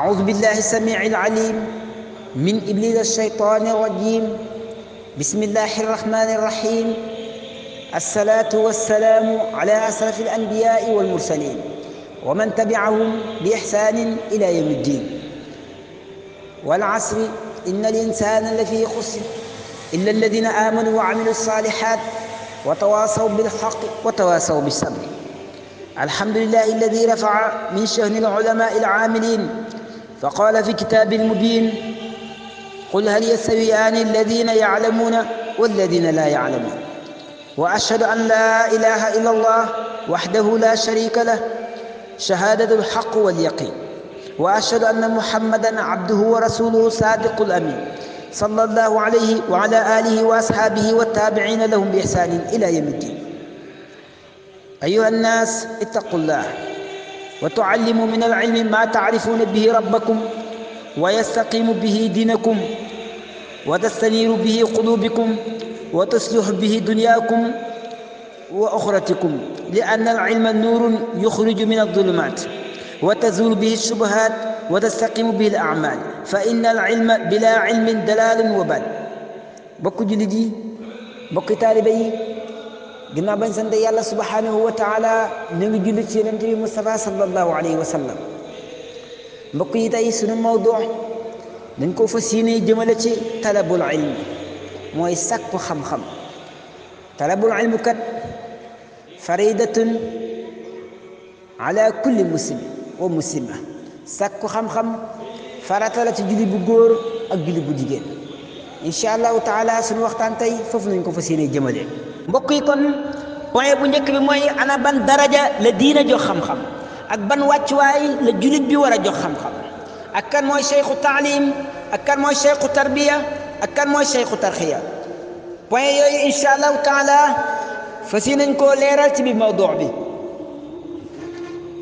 أعوذ بالله السميع العليم من إبليس الشيطان الرجيم. بسم الله الرحمن الرحيم. الصلاة والسلام على أشرف الأنبياء والمرسلين ومن تبعهم بإحسان إلى يوم الدين. والعصر إن الإنسان لفي خسر إلا الذين آمنوا وعملوا الصالحات وتواصوا بالحق وتواصوا بالصبر. الحمد لله الذي رفع من شأن العلماء العاملين فقال في كتاب المبين: قل هل يستويان الذين يعلمون والذين لا يعلمون. وأشهد أن لا إله إلا الله وحده لا شريك له شهادة الحق واليقين. وأشهد أن محمدًا عبده ورسوله صادق الأمين صلى الله عليه وعلى آله وأصحابه والتابعين لهم بإحسان إلى يوم الدين. أيها الناس اتقوا الله وتعلموا من العلم ما تعرفون به ربكم ويستقيم به دينكم وتستنير به قلوبكم وتصلح به دنياكم وأخرتكم، لأن العلم نور يخرج من الظلمات وتزول به الشبهات وتستقيم به الأعمال، فإن العلم بلا علم دلال وبال. بكو جلدي بكو طالبي ginnaaw bañ sant yàlla subhanahu wa taala ñu ngi julli ci yonent bi Mustafa sallallahu alayhi wa sallam. mbokk yi tey sunu mawdu dañ ko fas yéene jëmale ci talabul ilm, mooy sàkku xam-xam. talabul ilm kat faridatun ala kulli muslim wa muslima. sàkku xam-xam farata la ci julli bu góor ak julli bu jigéen. incha allahu taala sunu waxtaan tey foofu nañ ko fas yéene jëmale. mbokk yi kon point bu njëkk bi mooy ana ban daraja la diina jox xam-xam ak ban wàccuwaay la jullit bi war a jox xam-xam, ak kan mooy cheikhu taalim, ak kan mooy cheikhu tarbiya, ak kan mooy cheikhu tarxiya. point yooyu incha allahu taala fas yéene nañ koo leeral ci biir mawduu bi.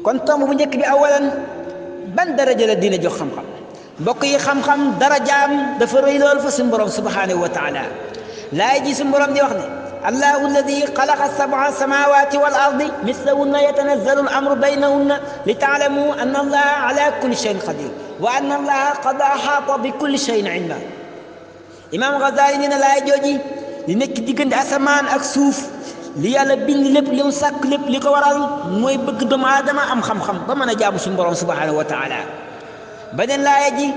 kon tomb bu njëkk bi awalan, ban daraja la diina jox xam-xam. mbokk yi xam-xam darajaam dafa rëy lool fa suñu borom subhanahu wa taala. laay ji suñu borom di wax ne: allahu alladi xalaqa sab'a samawati wal ardi mislahunna yatanazzalu al amru baynahunna li taalamu anna allaha ala kulli shayin qadir wa anna allaha qad ahata bi kulli shayin ilma. imam Ghazali nee na laay jooji li nekk diggante asamaan ak suuf, li yàlla bind lépp, li mu sàkk lépp, li ko waral mooy bëgg doomu aadama am xam-xam ba mën a jaamu suñu borom subhanahu wa taala. beneen laaya ji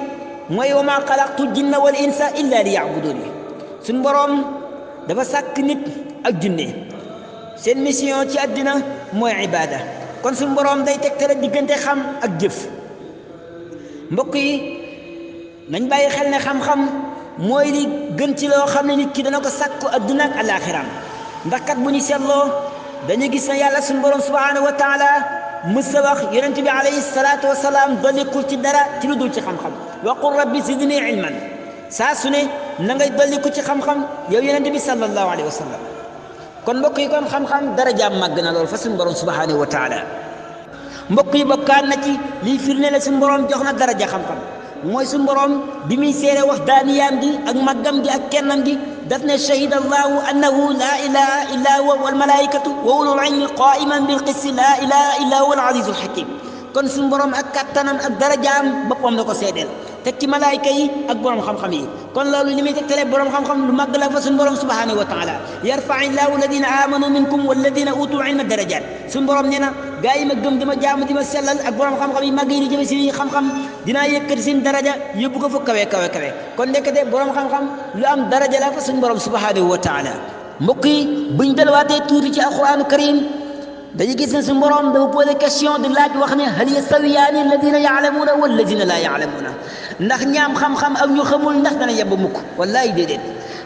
mooy wa ma xalaqtu jinna wal insa illa li ya'buduni. suñu borom dafa sàkk nit ak jinne, seen mission ci àddina mooy ibaada. kon suñu borom day tegtale diggante xam ak jëf. mbokk yi nañ bàyyi xel ne xam-xam mooy li gën ci loo xam ne nit ki dana ko sàkku àddina ak alaaxiraam. ndax kat bu ñu seetloo dañu gis ne yàlla suñu borom subhanahu wa taala mës a wax yonent bi alayhi salaatu wasalaam dollikul ci dara ci lu dul ci xam-xam. wa qul rabbi zidni ilman. saa su ne na ngay dolliku ci xam-xam yow yonent bi sallallahu alayhi wa sallam. kon mbokk yi kon xam-xam darajaam màgg na lool fa suñu borom subhanahu wa taala. mbokk yi bokkaan na ci lii firnde la suñu borom jox na daraja xam-xam mooy suñu borom bi muy seere wax daaniyaam gi ak màggam gi ak kennam gi daf ne: shahida allahu annahu la ilaha illa huwa wal malaikatu wa ulul ilmi qaiman bil qisti la ilaha illa huwa al azizul hakim. kon suñu borom ak kattanam ak darajaam boppam la ko seedeel, teg ci malaayka yi ak borom xam-xam yi. kon loolu li muy tegtale borom xam-xam lu màgg la fa suñu borom subhanahu wa taala. yarfa'i llahu alladina amanu minkum walladina utul ilma darajat. suñu borom nee na gaa yi ma gëm dima jaamu di ma sellal ak borom xam-xam yi màgg yi di jëme si xam-xam dinaa yëkkati seen daraja yóbbu ko fa kawe kawe kawe. kon nekkate borom xam-xam lu am daraja la fa suñu borom subhanahu wa taala. mbokk yi buñ delluwaatee tuuti ci alquranu karim dañuy gis ne suñu borom dafa posé question di laaj wax ne: hal yastawiyaani alladina yaalamuuna walladina laa yaalamuuna. ndax ñaam xam-xam ak ñu xamul ndax dana yemb mukk? wallahi déedéet.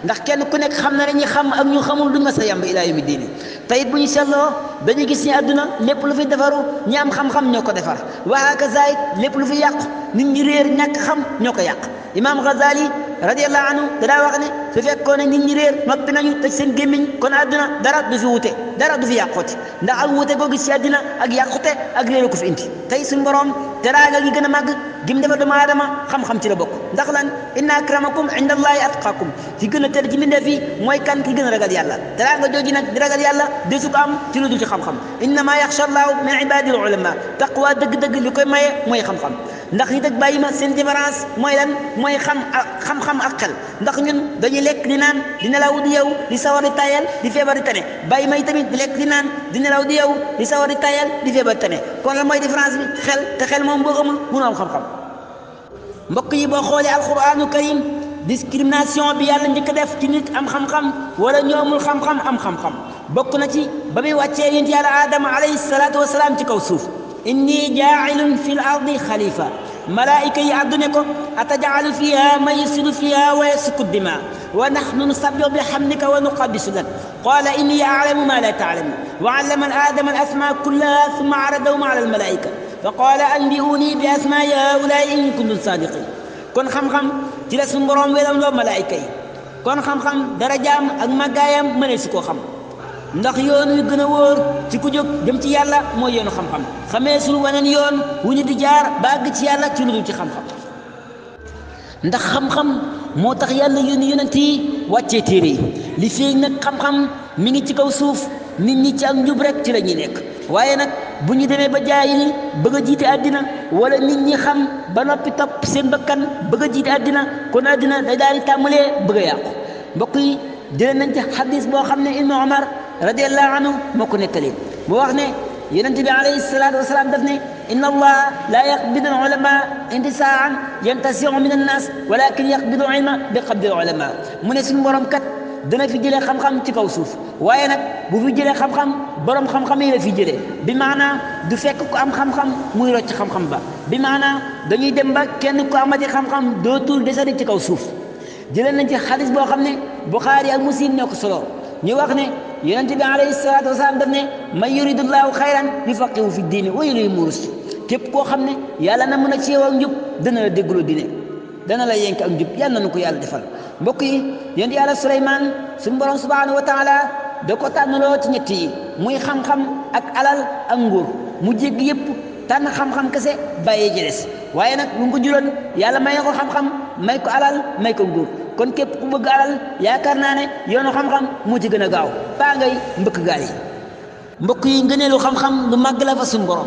ndax kenn ku nekk xam na ne ñi xam ak ñu xamul duñ ma sa yemb ilaa yawmi diini. tey it bu ñu seetloo dañuy gis ne àdduna lépp lu fi defaru ñi am xam-xam ñoo ko defar, wa hakaza lépp lu fi yàqu nit ñi réer ñàkk xam ñoo ko yàq. imam Ghazali radiyallahu anhu danaa wax ne su fekkoon ne nit ñi réer noppi nañu tëj seen gémmiñ kon àdduna dara du fi wute, dara du fi yàqooti. ndax ak wute goo gis ci àddina ak yàqute ak réer ko fi indi. tey suñu borom teraanga gi gën a màgg gim defal doomu aadama xam-xam ci la bokk. ndax lan? inna akramakum inda allahi atqakum. ki gën a tedd ci mbindeef yi mooy kan? ki gën a ragal yàlla. teraanga jooju nag di ragal yàlla desu ko am ci lu dul ci xam-xam. innama yaxsha allahu min ibadihi ulama. taqwa dëgg-dëgg li koy maye mooy xam-xam. ndax nit ak bàyyi ma seen différence mooy lan mooy xam-xam ak xel ndax ñun dañuy lekk di naan di nelaw di yow di sawar di tayal di feebar di tane bàyyi ma tamit di lekk di naan di nelaw di yow di sawar di tayal di feebar di tane kon lan mooy différence bi xel te xel moom boo xamul mënoo am xam-xam mbokk yi boo xoolee alquranu karim discrimination bi yàlla njëkk a def ci nit am xam-xam wala ñu amul xam-xam am xam-xam bokk na ci ba muy wàccee yonent yàlla aadama alayhi salaatu wasalaam ci kaw suuf inni jaa'ilun fi l ardi xalifa malaayika yi àddu ne ko ataj'alu fiha man yufsidu fiha wa yasfiku dima wa nahnu nusabbihu bihamdika wa nuqaddisu lak qala inni a'lamu ma la ta'lamun wa 'allama aadama al asmaa kullaha thumma 'aradahum 'ala al malaa'ika fa qala anbi'uni bi asmaa'i haa'ulaa'i in kuntum saadiqin kon xam-xam ci la suñu borom welam loo malaayika yi kon xam-xam darajaam ak màggaayam mënee si koo xam ndax yoon wi gën a wóor ci ku jóg jëm ci yàlla mooy yoonu xam-xam xamee suñu waneen yoon wu ñu di jaar ba àgg ci yàlla ci lu dul ci xam-xam ndax xam-xam moo tax yàlla yonent yi wàccee téere yi li feeñ nag xam-xam mi ngi ci kaw suuf nit ñi ci ak njub rek ci la ñuy nekk waaye nag bu ñu demee ba jaayili bëgg a jiite àddina wala nit ñi xam ba noppi topp seen bakkan bëgg a jiite àddina kon àddina day daal di tàmbalee bëgg a yàqu mbokk yi jëlee nañ ci xadis boo xam ne Ibnu Umar radiyallahu anhu moo ko nettali mu wax ne yonent bi alayhi salaatu wasalaam daf ne inna allaha laa yaqbidu al ulama intisaan yantasiu min annas walakin yaqbidu al ilma bi qabdi al ulama mu ne suñu borom kat dana fi jëlee xam-xam ci kaw suuf waaye nag bu fi jëlee xam-xam borom xam-xam yi la fi jëlee bi maanaa du fekk ku am xam-xam muy rocc xam-xam ba bi maanaa dañuy dem ba kenn ku amati xam-xam dootul desandi ci kaw suuf jëlee nañ ci xadis boo xam ne Buxaari ak Muslim ñoo ko solo ñu wax ne yonent bi alayhi salaatu wasalaam daf ne man yuridullahu xayran yufaqihu fi diini wa yulihimu rushd képp koo xam ne yàlla na mën a ci yow ak njub dana la déggloo diine dana la yenk ak njub yàlla na ko yàlla defal mbokk yi yonent yàlla Suleymaan suñu borom subhanahu wa taala da ko tànnaloo ci ñett yi muy xam-xam ak alal ak nguur mu jéggi yëpp tànn xam-xam kese bàyyee ji des waaye nag bu ko juróon yàlla may ko xam-xam may ko alal may ko nguur kon képp ku bëgg alal yaakaar naa ne yoonu xam-xam moo ci gën a gaaw baa ngay mbëkk gaal yi mbokk yi ngëneelu xam-xam lu màgg la fa suñu borom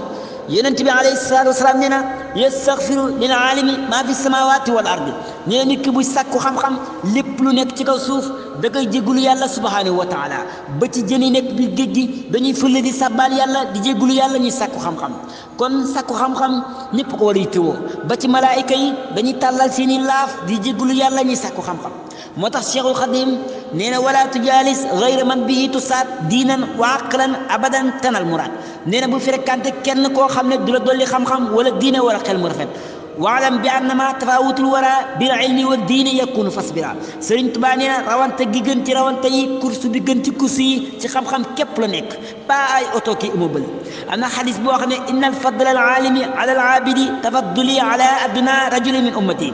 yonent bi alayhi salaatu wasalaam nee na yastaghfiru lil aalimi maa fi samawati wal ardi nee na nit ki buy sàkku xam-xam lépp lu nekk ci kaw suuf da koy jéggulu yàlla subhanahu wa taala ba ci jën yi nekk bi géej gi dañuy fële di sàbbaal yàlla di jéggulu yàlla ñuy sàkku xam-xam kon sàkku xam-xam ñëpp ko war a yittewoo ba ci malaayika yi dañuy tàllal seeni laaf di jéggulu yàlla ñuy sàkku xam-xam moo tax Cheikhul Xadim nee na wala tujaalis gayra man bihi tusaat diinan wa aqlan abadan tanal muraad nee na bu fréquenté kenn koo xam ne du la dolli xam-xam wala diine wala xel mu rafet waalam bi annama tafawutul wara bil ilmi wa diine yakunu fasbira Sëriñ Tuubaa nee na rawante gi gën ci rawante yi course bi gën ci course yi ci xam-xam képp la nekk pas ay oto ki immeuble am na xadis boo xam ne inna al fadla al aalimi ala al aabidi tafadduli ala adna rajuli min ummati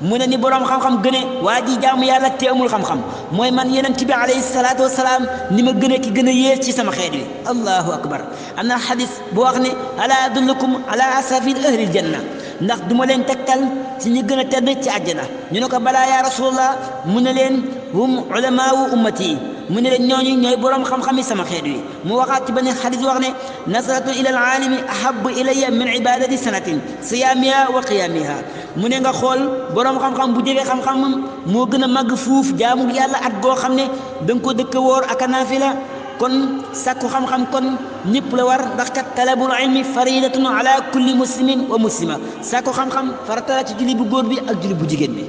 mu ne ni boroom xam-xam gëne waa ji jaamu yàlla te amul xam-xam mooy man yonent bi alayhi salaatu wasalaam ni ma gën a ki gën a yées ci sama xeet wi allahu akbar am na xadis bu wax ne ala adullukum ala asafil ahlil janna ndax du ma leen tegtal ci ñi gën a tedd ci àjjana ñu ne ko balaa yaa rasulullah mu ne leen hum ulamaawu ummati mu ne leen ñooñu ñooy boroom xam-xam yi sama xeet wi mu waxaat ci benn xadis wax ne nasratu ila al aalimi ahabu ilayya min ibadati sanatin siyaamiha wa qiyaamiha mu ne nga xool boroom xam-xam bu jege xam-xamam moo gën a màgg fuuf jaamu yàlla at goo xam ne da nga ko dëkk woor ak a naafila kon sàkku xam-xam kon ñëpp la war ndax kat talabul ilmi faridatun ala kulli muslimin wa muslima sàkku xam-xam farata la ci julli bu góor bi ak julli bu jigéen bi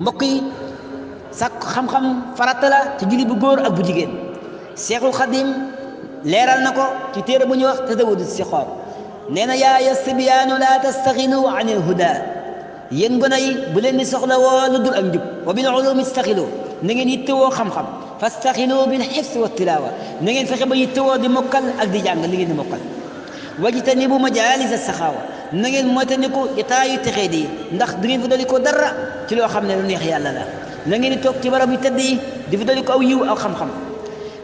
mbokk yi sàkku xam-xam farata la ci julli bu góor ak bu jigéen Seexul Xadim leeral na ko ci téere bu ñuy wax Tazawudu Sixaar nee na yaa yasbiyaanu laa tastaxilu an il huda yéen gone yi bu leen di soxla woo lu dul ak njub wa bil ulumi istaxilu na ngeen yittewoo xam-xam fastaxilu bil xifsi wa tilaawa na ngeen fexe ba yittewoo di mokkal ak di jàng li ngeen di mokkal wajtanibu majaalis as-saxaawa na ngeen moytandiku jataayu texee di ndax du ngeen fi dali ko dara ci loo xam ne lu neex yàlla la na ngeen di toog ci barab yu tëdd yi di fi dali ko aw yiw aw xam-xam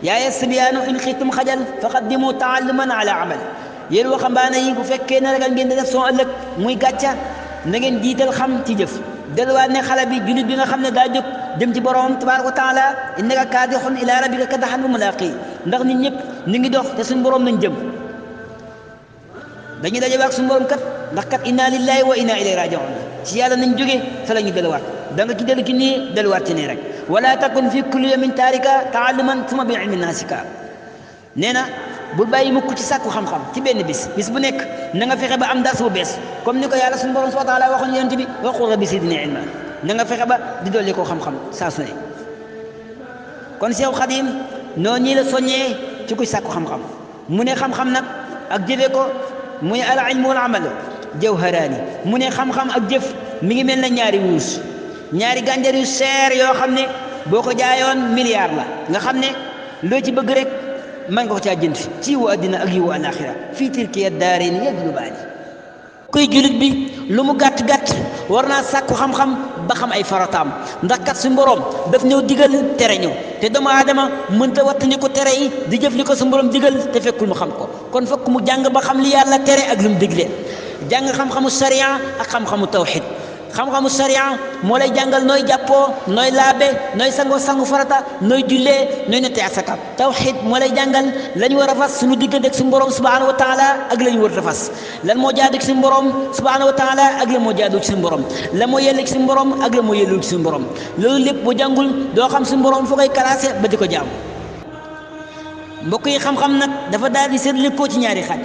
yaa yasbiyaanu in xiftum xajal faqaddimu taalluman ala amal yéen waxambaane yi bu fekkee ne ragal ngeen di def son ëllëg muy gàcca na ngeen jiital xam ci jëf delluwaat ne xale bi jullit bi nga xam ne daa jóg jëm ci borom tabaaraka wa taala innaka kaadixun ila rabbika kadaxan wa mulaaqi ndax nit ñëpp ñu ngi dox te suñu borom nañ jëm dañuy daje ak suñu borom kat ndax kat inna lillahi wa inna ilayhi raji'un ci yàlla nañ jóge fa la ñu delluwaat da nga ci dellu ki nii delluwaat ci nii rek wala takun fi kulli yawmin taarika taalluman suma bi ilmin naasika nee na bul bàyyi mukk ci sàkku xam-xam ci benn bis bu nekk na nga fexe ba am dars bu bees comme ni ko yàlla suñu borom subhanahu wa taala waxoon yonent bi wa qul rabbi zidni ilma na nga fexe ba di dolli koo xam-xam saa su ne kon Seex Xadim noonu ñii la soññee ci kuy sàkku xam-xam mu ne xam-xam nag ak jëfe ko mu ne al ilmu wal amal jawharaani mu ne xam-xam ak jëf mi ngi mel na ñaari wuus ñaari gànjar yu seer yoo xam ne boo ko jaayoon milliard la nga xam ne loo ci bëgg rek man nga ko caa jënd ci yiwu àddina ak yiwu alaxira fii tilkiya daarayni yajlubaani kuy julit bi lu mu gàtt-gàtt war naa sàkku xam-xam ba xam ay farataam ndax kat suñu borom daf ñëw digal tere ñëw te doomu aadama mënta wattani ko tere yi di jëf li ko suñu borom digal te fekkul mu xam ko kon fokk mu jàng ba xam li yàlla tere ak lu mu digle jàng xam-xamu sariya ak xam-xamu tawxid xam-xamu sariya moo lay jàngal nooy jàppoo nooy laabe nooy sangu farata nooy jullee nooy nattee asaka tawxid moo lay jàngal la ñu war a fas suñu diggante ak suñu borom subhanahu wa taala ak la ñu war a fas lan moo jaadu ci suñu borom subhanahu wa taala ak la moo jaadu ci suñu borom la moo yelle ci suñu borom ak la moo yellul ci suñu borom loolu lépp bu jàngul doo xam suñu borom foo koy classé ba di ko jaam mbokk yi xam-xam nag dafa daal di seetlu ko ci ñaari xaaj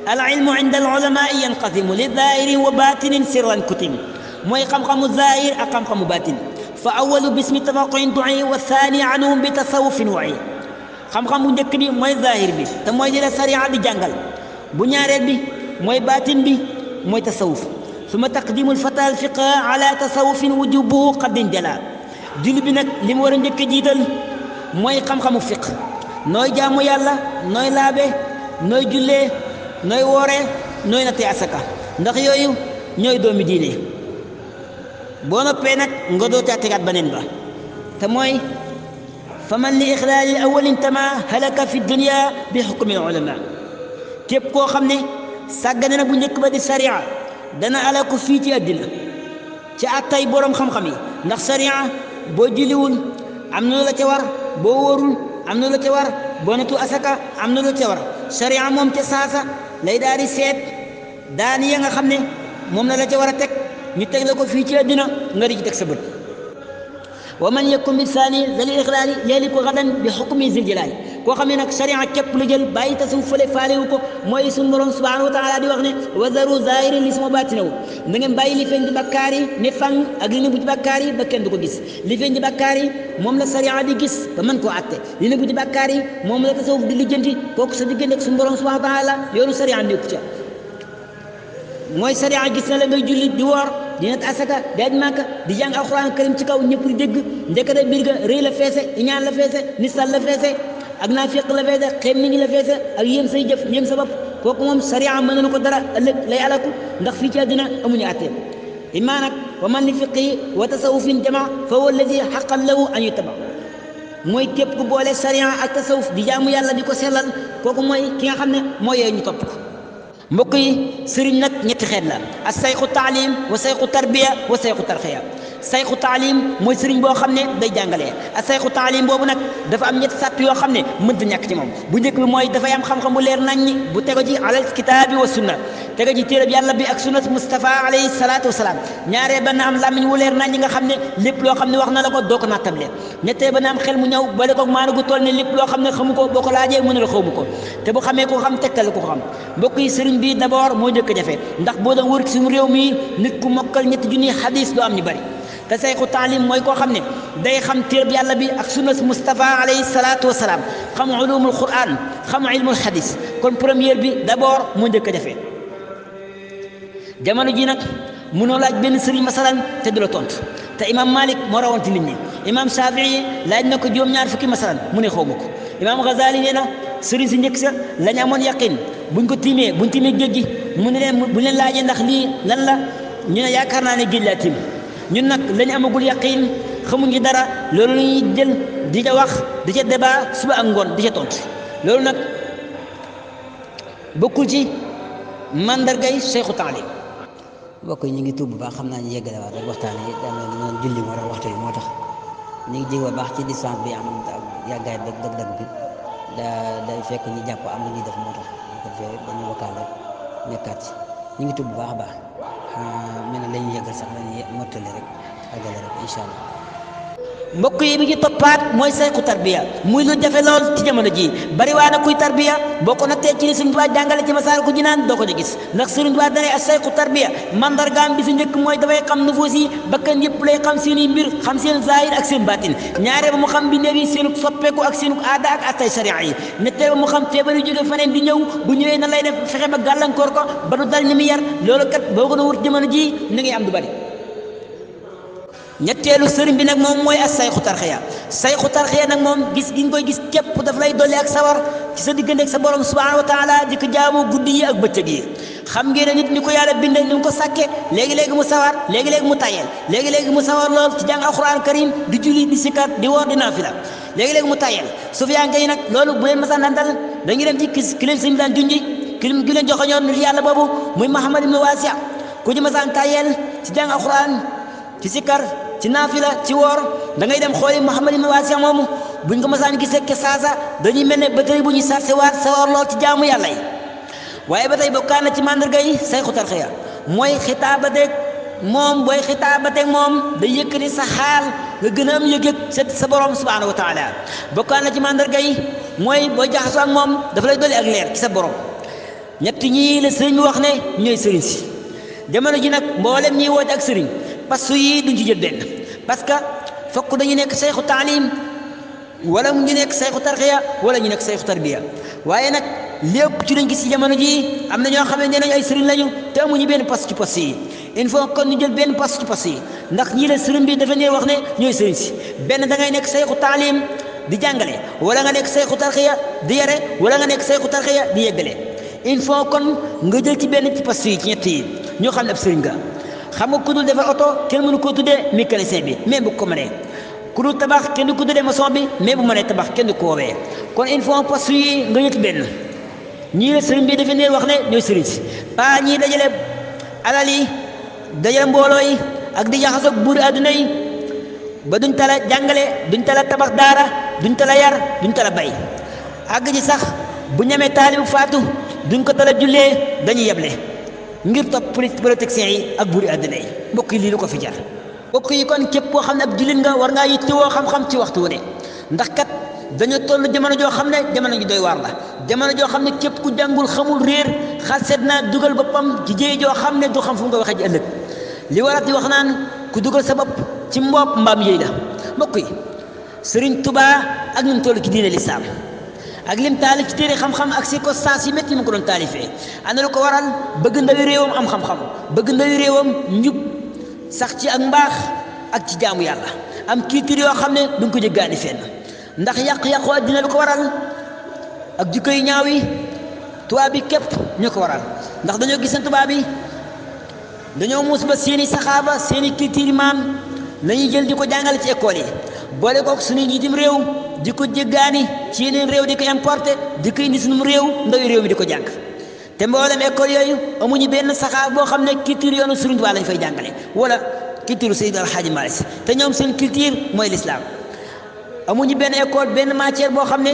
al ilmu inda al ulama yanqasimu li zahirin wa batinin sirran kutim mooy xam-xamu zahir ak xam-xamu batin fa awalu bismi tafaquin du'i wa thani anhum bi tasawufin wa'i xam-xam bu njëkk bi mooy zahir bi te mooy li la sariya di jàngal bu ñaareel bi mooy batin bi mooy tasawuf suma taqdimul fata al fiqa ala tasawufin wujubuhu qaddin jala julli bi nag li mu war a njëkk a jiital mooy xam-xamu fiq nooy jaamu yàlla nooy laabe nooy jullee nooy wooree nooy nattee asaka ndax yooyu ñooy doomi diine boo noppee nag nga doo caa tegaat beneen ba te mooy fa man li ixlaali awalin tama halaka fi dunia bi xukmi ulama képp koo xam ne sàggane na bu njëkk ba di sariya dana alaku fii ci àddina ci attay boroom xam-xam yi ndax sariya boo julliwul am na lu la ca war boo wóorul am na lu la ca war boo netu asaka am na lu la ca war sariya moom ca saasa lay daal di seet daan ya nga xam ne moom la ca war a teg ñu teg la ko fii ci àddina nga di ci teg sa bët wa man yakun bi saani zali ixlaali yaliku gadan bi xukmi zil jalaali koo xam ne nag sariya képp la jël bàyyi tasawuf fële faalewu ko mooy suñu borom subhanahu wa taala di wax ne wa zaru zahiri li suma baatinawu na ngeen bàyyi li feeñ di bakkaar yi ne fang ak li nëbbu ci bakkaar yi ba kenn du ko gis li feeñ di bakkaar yi moom la sariya di gis ba mën koo atte li nëbbu ci bakkaar yi moom la tasawuf di lijjanti kooku sa diggante ak suñu borom subhanahu wa taala yoonu sariya nekku ca mooy sariya gis na la ngay julli di woor di nat asaka di aj màkka di jàng alxuraan karim ci kaw ñëpp di dégg ndekete biir ga rëy la feese iñaan la feese nisal la feese ak naafiq la feese xeem ni ngi la feese ak yéem say jëf yéem sa bopp kooku moom sariya mën na ko dara ëllëg lay alaku ndax fii ci àddina amuñu àtte immaa nag wa man li fiqi wa tasawufin jama fa huwa alladi xaqan lahu an yutaba mooy képp ku boole sariya ak tasawuf di jaamu yàlla di ko sellal kooku mooy ki nga xam ne mooy yooyu ñu topp ko mbokk yi sëriñ nag ñetti xeet la as sayxu taalim wa sayxu tarbiya wa sayxu tarxiya sayxu taalim mooy sëriñ boo xam ne day jàngalee as sayxu taalim boobu nag dafa am ñetti sàtt yoo xam ne mënta ñàkk ci moom bu njëkk bi mooy dafay am xam-xam bu leer naññi bu tego ji alal kitaabi wa sunna tego ji téereb yàlla bi ak sunnat Mustafa alayhi salaatu wasalaam ñaaree ba na am làmmiñ wu leer naññi nga xam ne lépp loo xam ne wax na la ko doo ko nattable ñettee ba na am xel mu ñëw bale ko maana gu toll ne lépp loo xam ne xamu ko boo ko laajee mu ne la xawmu ko te bu xamee ko xam tegtal ko xam mbokk yi sëriñ bi d'abord moo njëkk a jafe ndax boo doon wër suñu réew mi nit ku mokkal ñetti junni xadis doo am ñu bari te sayxu taalim mooy koo xam ne day xam téereb yàlla bi ak sunna Mustafa alayhi salaatu wasalaam xam ulumul quran xam ilmul xadis kon première bi d'abord moo njëkk a jafe jamono ji nag mënoo laaj benn sëriñ masalan te du la tontu te imam Malik moo rawanti nit ñi imam Shafii laaj na ko juróom-ñaar fukki masalan mu ne xaw ma ko imam Ghazali nee na sëriñ si njëkk sa lañ amoon yaqin buñ tiimee géej gi mu ne leen buñ leen laajee ndax lii lan la ñu ne yaakaar naa ne géej laa tiim ñun nag lañ amagul yaqin xamuñu dara loolu la ñuy jël di ca wax di ca débat suba ak ngoon di ca tontu loolu nag bokkul ci mandargay sayxu taalim mbokk yi ñu ngi tuub bu baax xam naa ñu yeggale waat rek waxtaan yi daanaka noonu julli moo tax waxtu yi moo tax ñu ngi jéem a baax ci distance bi am yàggaay dëgg bi day fekk ñu jàpp am na ñuy def moo tax ñu ko defee dañuy wakkaal rek nekkaat ci ñu ngi tudd bu baax a baax mel ne la ñuy yeggal sax la ñuy mottali rek àggale rek incha allah. mbokk yi mi ngi toppaat mooy sayku tarbiya muy lu jafe lool ci jamono ji bari waa na kuy tarbiya boo ko nattee ci li Sëriñ Tuubaa jàngale ci Masaalikul Jinaan doo ko ci gis ndax Sëriñ Tuubaa dane ak sayku tarbiya mandargaam bi su njëkk mooy dafay xam nufuus yi bakkan yëpp lay xam seeni mbir xam seen zahir ak seen baatin ñaare ba mu xam bindeef yi seenu soppeeku ak seenu aada ak attay sariya yi ñetteel ba mu xam feebar yu jóge feneen di ñëw bu ñëwee na lay def fexe ba gàllankoor ko ba du dal ñi mu yar loolu kat boo ko doon wut jamono ji ni ngay am du bari. ñetteelu sëriñ bi nag moom mooy as sayxu tarxiya sayxu tarxiya nag moom gis gi nga koy gis képp daf lay dolli ak sawar ci sa diggante ak sa borom subhanahu wa taala di ko jaamu guddi yi ak bëccëg yi xam ngeen ne nit ni ko yàlla bindee ni mu ko sàkke léegi-léegi mu sawar léegi-léegi mu tayel léegi-léegi mu sawar lool ci jàng alquran karim di julli di sikkat di woor di naafila léegi-léegi mu tayel sufiyanke yi nag loolu bu leen masaan daan dal dañuy dem ci ki leen sëriñ daan junji ki leen joxoñoon nit yàlla boobu muy Muhammad ibn Waasi'a ku ci masaan tayel ci jàng alquran ci sikkar ci naafila ci woor da ngay dem xooli Muhammad ibn Waasi'a moomu buñ ko masaan gisee ke saasa dañuy mel ne batari bu ñuy sarse waat sawar lool ci jaamu yàlla yi waaye ba tey bokkaan na ci mandarga yi sayxu tarxiya mooy xitaabateeg moom booy xitaabateeg moom day yëkkati sa xaal nga gën a am yëg-yëg sa borom subhanahu wa taala bokkaan na ci mandarga yi mooy booy jaxasoo ak moom dafa lay dolli ak leer ci sa borom ñett ñii la sëriñ bi wax ne ñooy sëriñ si jamono ji nag mboolem ñiy woote ak sëriñ parce que yii duñ ci jël benn parce que fokk dañu nekk sayxu taalim wala mu ngi nekk sayxu tarxiya wala ñu nekk sayxu tarbiya waaye nag lépp ci lañ gis ci jamono ji am na ñoo xam ne nee nañ ay sëriñ lañu te amuñu benn poste ci poste yi il faut kon ñu jël benn poste ci poste yi ndax ñii la sëriñ bi dafa ne wax ne ñooy sëriñ si benn da ngay nekk sayxu taalim di jàngale wala nga nekk sayxu tarxiya di yare wala nga nekk sayxu tarxiya di yeggale il faut kon nga jël ci benn ci poste yi ci ñett yi ñoo xam ne ab sëriñ nga xam nga ku dul defar oto kenn mënu koo tuddee mécanicien bi mais bu ko mënee ku dul tabax kenn du ko tuddee maçon bi mais bu mënee tabax kenn du ko woowee kon il faut poste yi nga yëg benn ñii la sëriñ bi dafa ne wax ne ñooy sëriñ si pas ñii dajale alal yi dajale mbooloo yi ak di jaxasoog buuri àdduna yi ba duñ tala jàngale duñ tala tabax daara duñ tala yar duñ tala bay àgg ji sax bu ñamee taalibu faatu duñ ko tala jullee dañuy yeble ngir topp politiciens yi ak buuri àdduna yi mbokk yi lii lu ko fi jar mbokk yi kon képp koo xam ne ab jullit nga war ngaa yittewoo xam-xam ci waxtu wu ne ndax kat dañu toll jamono joo xam ne jamono ji doy waar la jamono joo xam ne képp ku jàngul xamul réer xalset naa dugal boppam ci jéey joo xam ne du xam fu mu ko waxee ji ëllëg li warat di wax naan ku dugal sa bopp ci mbopp mbaam yéey la mbokk yi Sëriñ Tuubaa ak ñun toll ci diine lislaam ak lim taalif ci téere xam-xam ak circonstances yi métti mu ko doon taalifee ana lu ko waral bëgg ndawi réewam am xam-xam bëgg ndawi réewam njub sax ci ak mbaax ak ci jaamu yàlla am culture yoo xam ne duñ ko jéggaani fenn ndax yàq-yàqu addina lu ko waral ak jikko yu ñaaw yi tubaab bi képp ñoo ko waral ndax dañoo gis ne tubaab bi dañoo muus ba seeni saxaaba seeni culture maam lañuy jël di ko jàngale ci école yi boole kook suñu njiitim réew di ko jéggaani ci yeneen réew di ko importé di ko indi suñu réew ndawi réew mi di ko jàng te mboolem école yooyu amuñu benn saxaaba boo xam ne culture yoonu Sëriñ Tuubaa lañ fay jàngale wala culture Seydi El Hadji Malick Sy te ñoom seen culture mooy l'islam amuñu benn école benn matière boo xam ne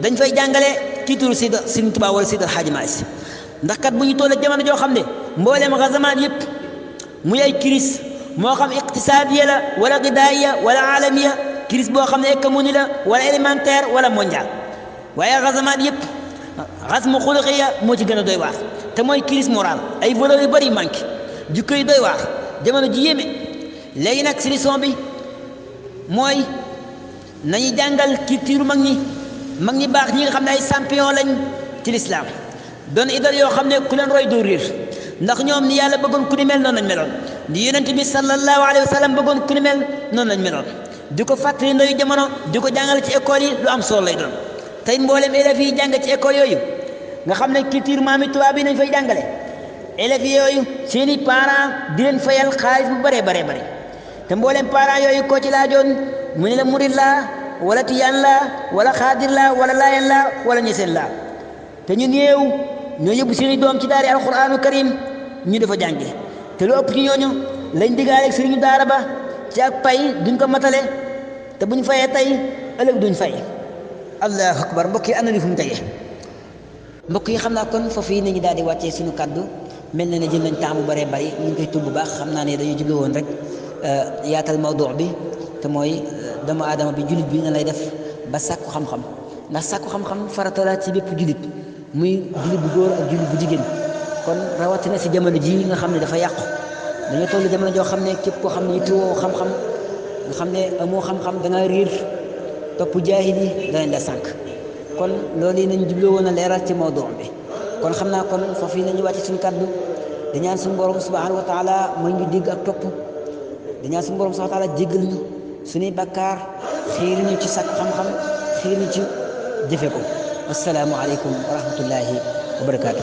dañ fay jàngale culture Sëriñ Tuubaa wala Seydi El Hadji Malick Sy ndax kat bu ñu tollee jamono joo xam ne mboolem gazamaan yëpp muy ay crise moo xam iqtisaadiya la wala gidaaya wala alamiya crise boo xam ne économique la wala élémentaire wala mondial waaye gazamaan yëpp xasmu xuluqiya moo ci gën a doy waar te mooy crise morale ay valeurs yu bëri manqué jikko yi doy waar jamono ji yéeme léegi nag solution bi mooy nañu jàngal culture mag ñi baax ñi nga xam ne ay champion lañ ci l'islam doon idole yoo xam ne ku leen roy doo réer ndax ñoom ni yàlla bëggoon ku ni mel noonu lañ meloon ni yonent bi sallallahu alayhi wa sallam bëggoon ku ni mel noonu lañ meloon di ko fàttali ndayu jamono di ko jàngale ci école yi lu am solo lay doon tey mboolem élèves yi jàng ci école yooyu nga xam ne culture maami tubaab yi nañ fay jàngale élèves yooyu seeni parents di leen fayal xaalis bu bëree bare te mboolem parents yooyu koo ci laajoon mu ne la murid laa wala tiyaan laa wala xaadir laa wala laayeen laa wala ñeseen laa te ñu néew ñoo yóbbu seeni doom ci daari alquranu karim ñu dafa jànge te lu ëpp ci ñooñu lañ diggaale ak sëriñu daara ba ci ak pay duñ ko matale te buñ fayee tey ëllëg duñ fay allahu akbar mbokk yi ana li fu mu tege mbokk yi xam naa kon foofu yi nañu daal di wàccee suñu kaddu mel na ne jël nañ temps bu bëree bëri ñu ngi koy tudd bu baax xam naa ne dañu jublu woon rek yaatal mawdu bi te mooy doomu aadama bi jullit bi na lay def ba sàkku xam-xam ndax sàkku xam-xam farata la ci bépp jullit muy jullit bu góor ak jullit bu jigéen kon rawatina si jamono ji nga xam ne dafa yàqu dañoo toll jamono joo xam ne képp koo xam ne yittewoo xam-xam nga xam ne amoo xam-xam da nga riir topp jaahil yi danañ la sànq kon loolu yi nañ jubloo woon a leeral ci mawdu bi kon xam naa kon foofu yi nañu wàcc suñu kàddu di ñaan suñu borom subhanahu wa taala mooy ñu dégg ak topp di ñaan suñu borom subhanahu wa taala jéggal ñu suñuy bakkaar xiir ñu ci sàkk xam-xam xiir ñu ci jëfe ko assalaamu aleykum wa rahmatullahi wa barakaatu